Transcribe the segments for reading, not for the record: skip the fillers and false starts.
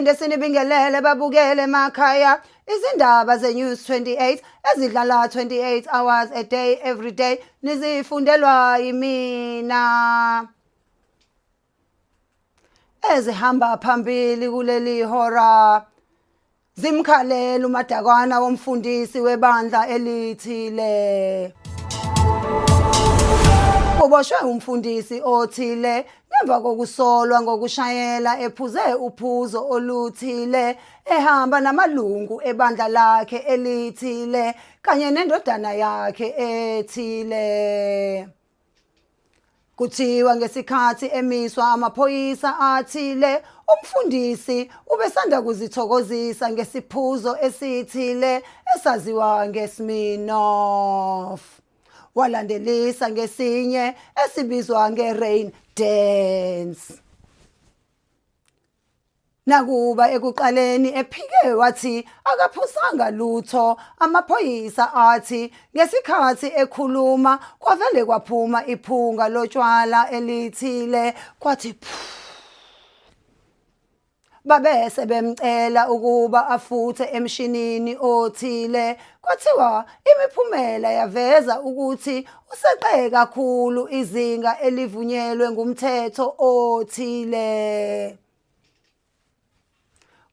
Siphinde sinibingelele babukele emakhaya izindaba ze-News 28 ezidlala 28 hours a day every day nizifundelwa yimina. Ezihamba phambili kuleli hora zimkhalela umadakwana womfundisi webandla elithile. Kuboshwe umfundisi othile ngemva kokusolwa ngokushayela ephuze uphuzo oluthile ehamba namalungu ebandla lakhe elithile kanye nendodana yakhe ethile. Kuthiwa ngesikhathi emiswa amaphoyisa athile, umfundisi ubesanda kuzithokozisa ngesiphuzo esithile esaziwa ngeSmirnoff. Walandelisa ngesinye esibizwa ngeRain Dance. Nakuba ekuqaleni ephike wathi akaphuzanga lutho, amaphoyisa athi ngesikhathi ekhuluma kwavele kwaphuma iphunga lotshwala elithile kwathi phu. Babe sebemcela ukuba afuthe emshinini othile, kwathiwa imiphumela yaveza ukuthi useqe kakhulu izinga elivunyelwe ngumthetho othile.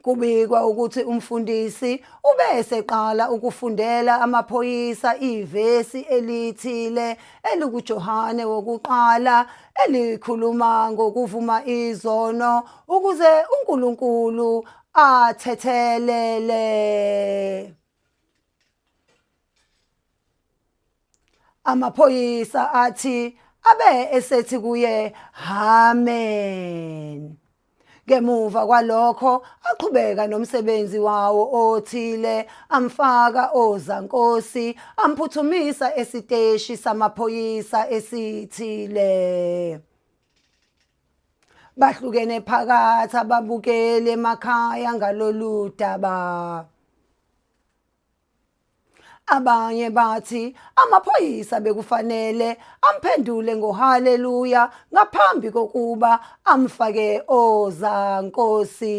Kubikwa ukuthi umfundisi ube eseqala ukufundela amaphoyisa ivesi elithile elikuJohane wokuqala elikhuluma ngokuvuma izono ukuze uNkulunkulu athethelele. Amaphoyisa athi abe esethi kuye amen. Ngemuva kwalokho aqhubeka nomsebenzi wawo othile amfaka ozankosi amphuthumisa esiteshi samaphoyisa esithile. Bahlukene phakathi ababukeli emakhaya ngalolu daba. Abanye bathi amaphoyisa bekufanele amphendule ngohaleluya ngaphambi kokuba amfake ozankosi.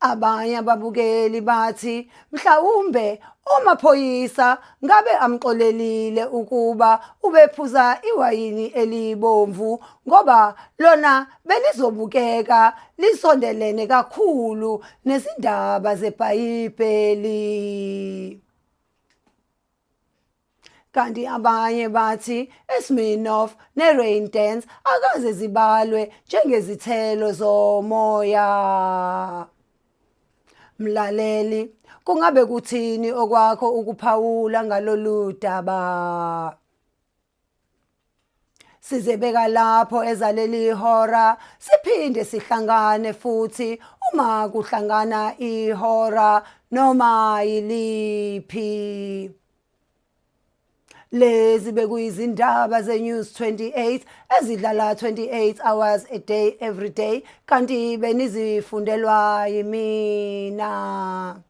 Abanye ababukeli bathi mhlawumbe omaphoyisa ngabe amxolelile ukuba ubephuza iwayini elibomvu ngoba lona belizobukeka lisondelene kakhulu nezindaba zeBhayibheli. Kanti abanye bathi iSmirnoff neRain Dance akaze zibalwe njengezithelo zomoya. Mlaleli, kungabe kuthini okwakho ukuphawula ngalolu daba? Sizebeka lapho ezaleli hora siphinde sihlangane futhi uma kuhlangana ihora noma yiliphi. Lezi bekuyizindaba ze-News 28 ezidlala 28 hours a day every day kanti benizifundelwa yimina.